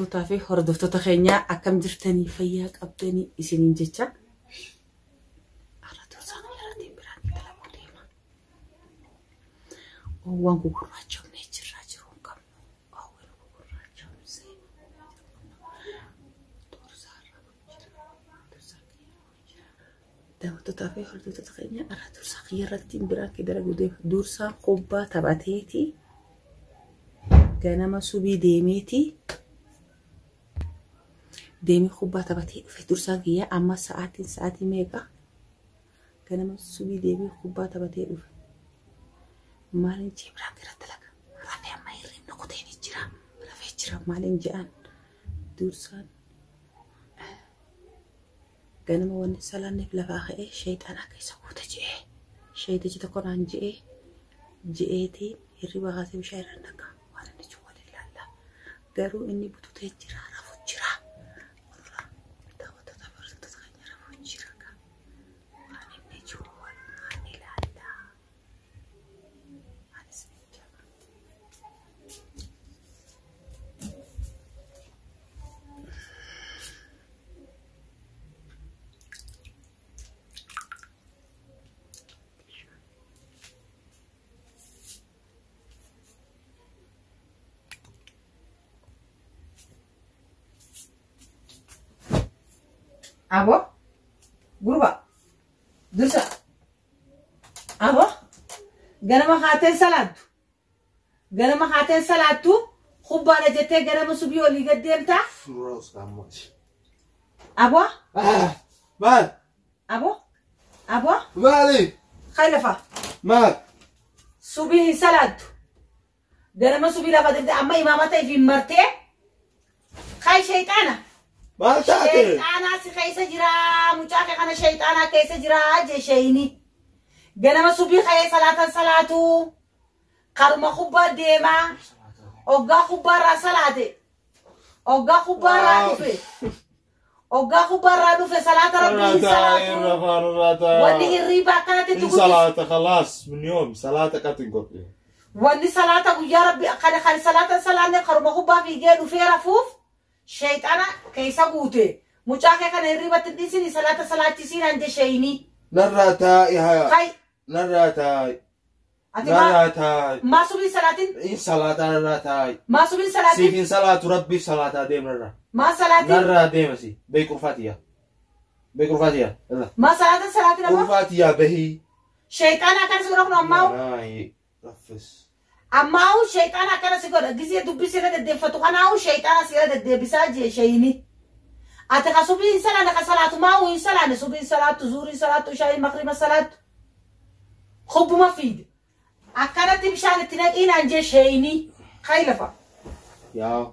Daawwattootaa fi hordoftoota keenyaa akkam jirtanii fayyaa qabdanii isiniin jecha. Har'a dursaa irratti biraan dalaguu deema. Waan gugurraachofnee jirraa jiru hin qabnu. Oowwan gugurraachofnee dursaa irra jira. Dursaa jira. Daawwattootaa fi hordoftoota keenya har'a dursaa irratti biraan dalaguu deema. Dursaan kubbaa taphateeti. Ganama subii deemeeti. Deemee kubbaa taphatee dhufe dursaan kiyya amma sa'aatiin sa'aatii meeqa? Ganama subii deemee kubbaa taphatee dhufe. Maaliin jee biraan gara dalaga? Rafee amma hirribni kuteen jira. Rafee jira maaliin je'an? Dursaan ganama wanni salaanneef lafaa ka'ee sheexaan akka isa guute je'ee. Sheexichi tokko naan je'ee je'eetiin hirriba kaasee bishaan irra naqa. Waan inni jiru waliin ilaalla. Garuu inni bututee jira rafu jira. Warra daawwattoota barsiisota keenya rafu jira. Waan inni jiru waliin ilaalla. Anis ni jira. Abo, gurba, dursa. Abo, ganama haateen salaattu. Ganama haateen salaattu kubbaadha jettee ganama subii olii gad deemtaa. Abo, Maal? abo, abo, Maali? kai lafa. Maal? Subii hin salaattu. Ganama subii lafa deemtee amma imaamata ifiin martee. Kai sheexaana. Maal taate? Sheexaanaa si keessa jira mucaa kee kana sheexaanaa keessa jira jee sheeyini. Ganama subii ka'ee salaatan salaatu. Karuma kubbaa deemaa. Oggaa kubbaarraa salaate. Oggaa kubbaarraa dhufe. Oggaa kubbaarraa dhufe salaata rabbii hin salaatu. Wanni hirriibaa akkanatti إن tuqutu. صلاة خلاص من يوم صلاة قتل قبل Wanni salaata guyyaa rabbii kana kan salaata salaanne karuma kubbaa fiigee dhufee rafuuf sheexana keessa guute. Mucaa kee kana hirriibatti hin dhiisini salaata salaachisiin hanje sheeyini. نرى تاي هيا Kai نرى تاي ati maa نرى تاي maa subii salaatin إن صلاة نرى تاي maa subii salaatin سيف إن صلاة ربي صلاة ديم نرى maa salaatin نرى ديم سي بي قرفاتيا بي قرفاتيا يلا maa salaatan salaatin ammoo قرفاتيا بهي sheexana akkana si godha kun ammaa ناي رفس ammaa sheexana akkana si godha gizee dubbii sirra deddeeffatu kanaahu sheexana sirra deddeebisaa jee sheeyini. Ati ka subii hin salaanne ka salaatu maa hin salaanne subii hin salaattu zuurii hin salaattu shaayii makriba salaattu. Kubbuma fiide. Akkanatti bishaan itti naqiinaan jee sheeyini. Kai lafa. يا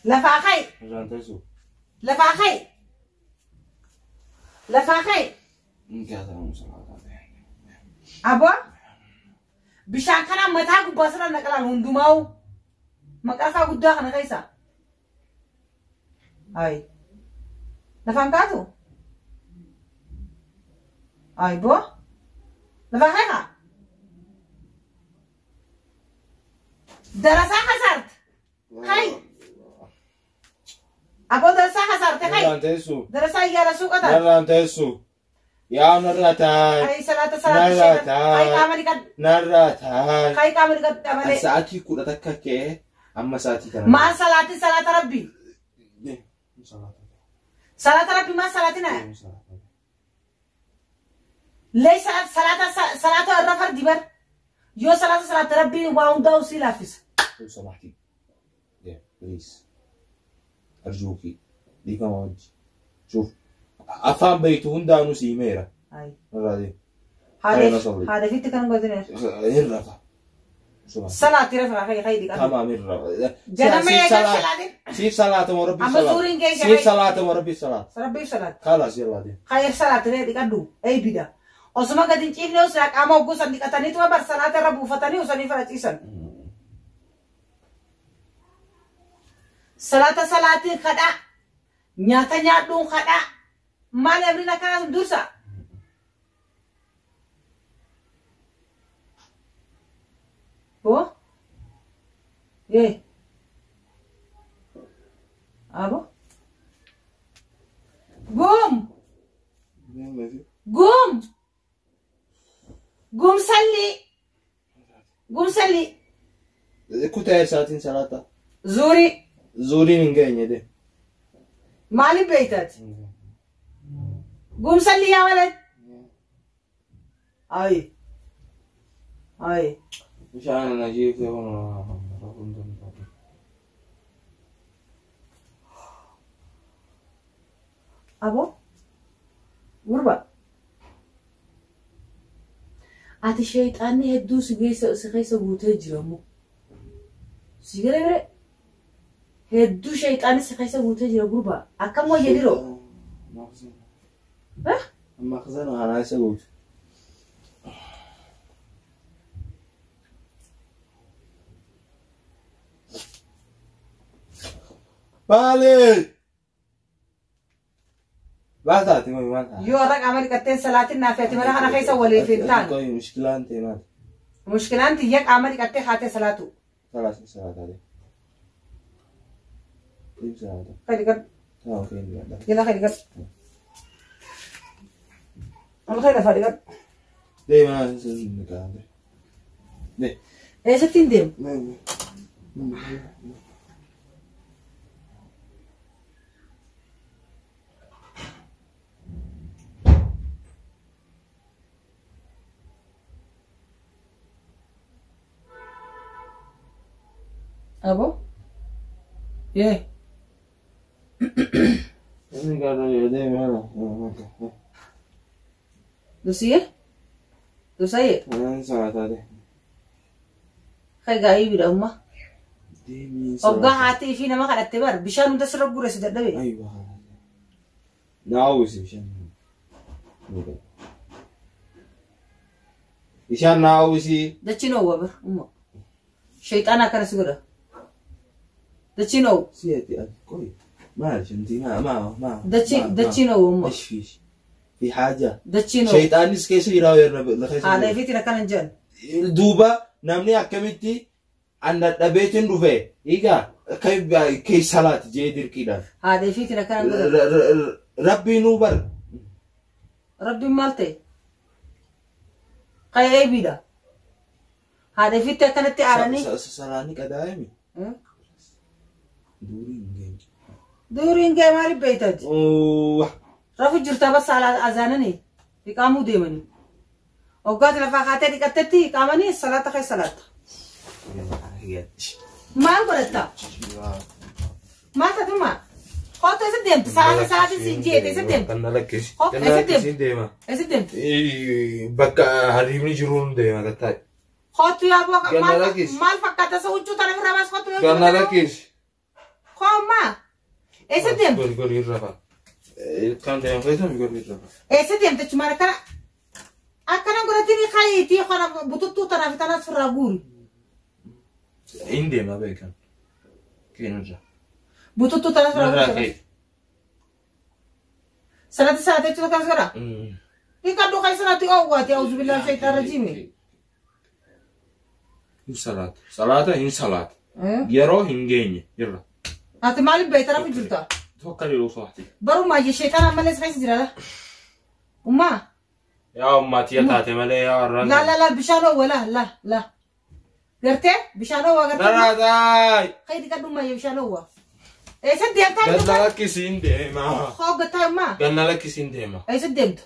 Lafaa kai. عشان تسو Lafaa kai. Lafaa kai. إن كذا صلاة Aboo bishaan kana mataa gubbaa sirra naqalaan hundumaa'u maqarfaa guddaa kana keessa. Ayi. Lafaan kaatu? Ayi boo. Lafaa keessa. Darasaa kasaarte. Kai. Aboo darasaa kasaarte kai. نرى تسو Darasaa iyyaara suuqa taate. نرى تسو يا نرى تاي Kai salaata salaata Narraa sheekan. taa'e. Kai qaama dhiqadhu. نرى تاي Kai qaama dhiqadhu malee. Sa'aatii kudha takka ka'ee amma sa'aatii kana. Maa salaatin salaata rabbii. Salaata rabbii maa salaatina? Lee salaata salaata irra fardi bar. Yoo salaata salaata rabbii waa hundaa'u si laaffisa. لو سمحتي بليز أرجوكي dhiifama wajji شوف afaan beektu hundaanuu si himeera irraa deema Haadha fiitti kan godhineer. hin rafa Salaati rafa kai kai dhiqatu. تمام hin rafa Ganama eegan salaatin. siif salaata moo rabbiif Amma zuuriin salaata keessa siif kai. salaata moo rabbiif salaata Rabbiif salaata. خلاص يلا deema Khayr salaati ree dhiqadhu. Eebida. Osuma gadi hin ciifne osoo qaama hogguu san dhiqataniituma bar salaata irra buufatanii osanii faraciisan. Salaata salaatiin kadhaa. Nyaata nyaadhuun kadhaa. Maali amriin akkanaa sun dursa? Boo? Yee. Abo. Gum. Gum. Gum salli. Gum salli. Kutaa isaatiin salaata. Zuuri. Zuuriin hin geenye de. Maaliif beeytaati? Gum salli yaa walad. Ayi. Ayi. Bishaan na jiifte kun. Abo. Gurba. Ati sheexaanni hedduu si keessa guutee jira moo? Si gara bire hedduu sheexaanni si keessa guutee jira gurba. Akkam wayya diroo? Maqzana anaa isa guutu. Maali? Maal taate moo maal taate? Yoo har'a qaama dhiqatteen salaatiin naaf ati mana kana keessa waliif hin taane. Qoyi mushkilaan ta'e maal? Mushkilaan tiyya qaama dhiqattee haatee salaatu. Salaatiin salaataale. Deem salaata. Kadi gad. Taa okee hin dhiyaadha. Jala kadi gad. Ol kee lafaa dhiqadhu. Deem haa sin dhiqaate. Deem. Eessatti hin deemu? Abo? Yee. Inni gaara deem haa. Dusiyee? Dusayee? Anaan salaataale. Kai gaa'ii bira umma. Deemii Hoggaa haati ifii nama kadhatte bar bishaan hunda sirra guure si dadhabe. Aywa. Naawwisi bishaan. Bishaan naawwisi. Dachiin oowwa bar umma. Sheexaana akkana si godha. Dachiin oowwa. Si'eeti ati qoyi. Maal shantii maa maa maa. Dachiin oowwa umma. إيش فيش؟ في حاجة. Dachiin oowwa. Shayxaanis keessa jira yeroo Haadha ifiitiin akkana hin jedhan. Duuba namni akkamitti an dadhabeetiin dhufe egaa keessa salaati jee dirqiidhaan. Haadha ifiitiin akkana hin godhan. Rabbii nuu bar. Rabbiin maal ta'e? Qayya eebiidha. Haadha ifiitti akkanatti aaranii. Salaanni qadaa'emi. Durii hin geenye. Durii hin geenye maaliif beeytati? Rafu jirta bas azaananii iqaamuu deemanii. Hoggaati lafaa kaatee dhiqattetti iqaamanii salaata keessa salaatta. Maal godhatta? Maal taatuma? Kootu eessa deemti? Salaata salaatiin siin jeete eessa deemti? Kan lakkisi. Hop, Kan eessa lakkisi deemti? deema. Eessa deemti? Bakka hariibni jiruun deema gattaa'e. Kootu yaa boo Ganna maal lakkisi. maal fakkaata isa huccuu tana ofirraa baas kootu. Ganna lakkisi. Koommaa eessa deemti? Gori gori irra fa'a. Kan deemu keessa gori irra fa'a. Eessa deemti jechuun akkana akkana godhatini kayiitii kana bututtuu tanaa fi tanaas ofirraa guuri. Hin deema beekan. Keenurra. Bututtuu tanaas ofirraa Narraa guuri. ka'e. Sanatti sanatti jechuun akkas godha. Dhiqadhu kan sanatti oowwaati auzu billahi shaytaan rajiimi. Hin salaata. Salaata hin salaata. Yeroo hin geenye irra. Ati maaliif beekta rafu jirta? Tokko yeroo so'aati. Barumaa shaytaan ammallee keessa jira la. Ummaa. Yaa ummatiya taate malee yaa warraan. La la la bishaan oowwa la la la. Gartee bishaan oowwa gartee. Narraa taa'e. Kai dhiqadhu ummaa bishaan oowwa. Eessa deemtaa Ganna lakkisiin deema. Hooggataa ummaa. Ganna lakkisiin deema. Eessa deemtu?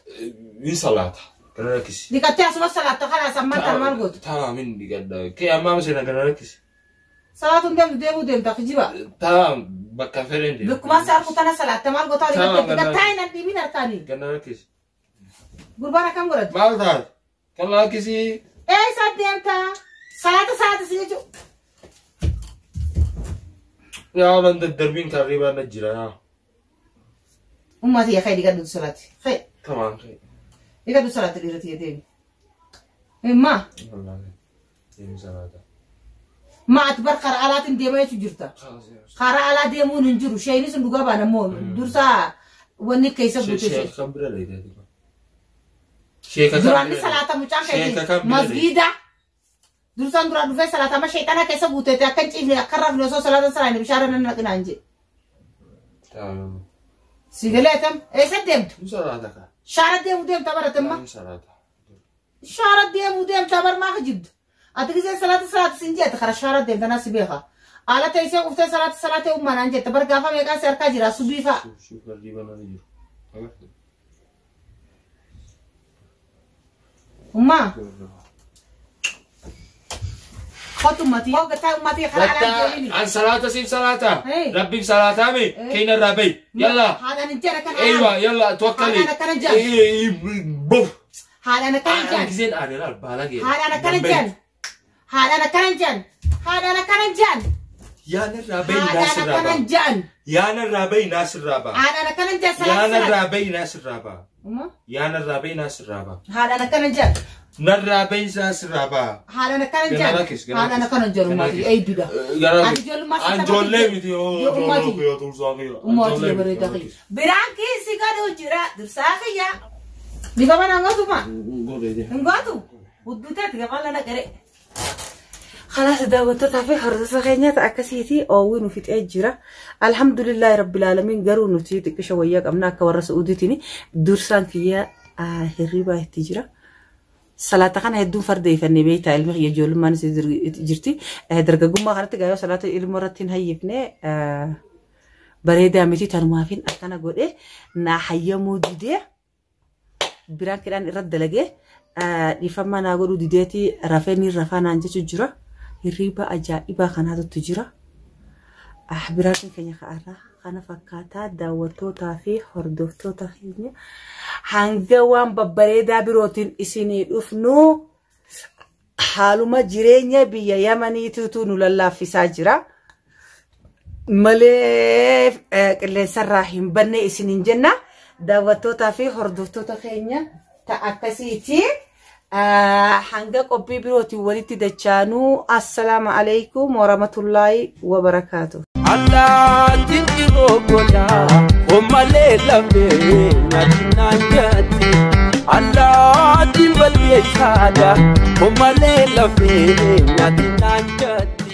Hin salaata. Ganna lakkisi. Dhiqattee asuma salaatta kalaas ammaan tan maal gootu? Tamam hin dhiqadha. Kee ammaa seenaa ganna lakkisi. Salaatuun deemtu deemuu deemta kijiba. Tamam bakka fedhen deema. Bikkumaa si harku tana salaatta maal gootaa Tamam, dhiqattee ganna dhiqattaa hin dhiibin harkaanii. Ganna lakkisi. Gurbaan akkam godhatu? Maal taate? Ganna lakkisi. Eessa deemtaa? Salaata salaata si jechuudha. Yaa olan daddarbiin kan riibaan na jira yaa. Ummati yaa kai dhiqadhu salaati. Kai Tamam. dhiqadhu salaati dhiirati deemi. Immaa Wallaahi. Deemi salaata. ma ati bar karaa alaatiin deemaa jechuun jirta. Karaa alaa deemuun hin jiru. Shayni sun dhugaa baana immoo dursaa wanni keessa guutee Sheeka kan bira leetee. Sheeka kan Duraanni bira salaata mucaan Sheeka keetii kan bira masgiida. Dursaan duraan dhufee salaata amma shayxana keessa guuteete akka hin ciifne akka hin rafne osoo salaata salaanne bishaan nan naqinaan jedhe. Si galeetam eessa deemtu? Salaata ka. Shaara deemuu deemta baratamma. Salaata. Shaara deemuu deemta bar maa kijibdu. Ati gisee salaata salaata siin jeetta kara shaara deemta naa si beeka. Haala teessee quftee salaata salaata ummaa naan jetta bar gaafa meeqaan si harkaa jira subii fa'a. Ummaa. Kottu ummatii. Koo gattaa ummatii karaa alaan deemini. An salaata siif salaata. Rabbiif salaataa mi? Keenya irraa bahi. Yalla. Haadhaan hin jara kana. Eeywa yalla tawakkali. Haadhaan akkana jaan. Buf. Haadhaan akkana jaan. Giseen aadaan albaala geera. Haadhaan akkana jaan. Haadhaan akkana jaan. Haadhaan akkana jaan. Yaan irraa bahi Haadhaan naasirraa akkana ba'a. jaan. Yaan irraa bahi naasirraa ba'a. Haadhaan akkana jaan Yaan salaata salaata. irraa bahi naasirraa ba'a. Ummaa. Yaan irraa bahi naasirraa ba'a. Haadhaan akkana jaan. Narraa bahi naasirraa ba'a. Haadhaan akkana jaan. Ganara keessa, ganara Haadhaan keessa. akkana jaan Ganara ummati keessa. eeyduudha. Ati ijoollummaa An ijoollee miti yoo Ummati. ijoollee tursaa kiyya. Ummati bareedaa kiyya. Biraan keessi gaduu jira dursaa kiyya. Bifa mana ngotuma. Hin gootu. Hudduu taate gafaan lana garee. خلاص daawwattootaa fi hordoftoota keenyaati akkasiiti oowwii nu fixee jira. Alhamdulillahi rabbil aalamiin garuu nuti xiqqisha wayyaa qabna akka warra Su'uudiitiin dursaan kiyya hirribaa itti jira. Salaata kana hedduun fardeeffannee beektaa ilmi kiyya ijoollummaan jirti. Dargaggummaa kanatti gaayoo salaata ilmoo irratti hin hayyifne bareedaa miti tanumaafin akkana godhe naa hayyamuu didee biraan kidhaan irratti dalagee dhiifama naa godhuu dideeti rafee ni rafaa naan jechu jira. Hirriba ajaa'ibaa kanaatu jira. Biraan keenya ka'arraa kana fakkaataa daawwattootaa fi hordoftoota keenya hanga waan babbareedaa birootiin isinii dhufnu haaluma jireenya biyya Yamaniititu nu lallaaffisaa jira. Malee qilleensarraa hin banne isiniin jenna. Daawwattootaa fi hordoftoota keenya ta'a akkasiiti. Hanga qophii birootiin walitti dachaanuu assalaamu alaikum warahmatullaahi wabarakaatu. Allaattiin dhiroo gola hommalee lafee nyaatinaan nyaatti. Allaattiin balleessaadha hommalee lafee nyaatinaan nyaatti.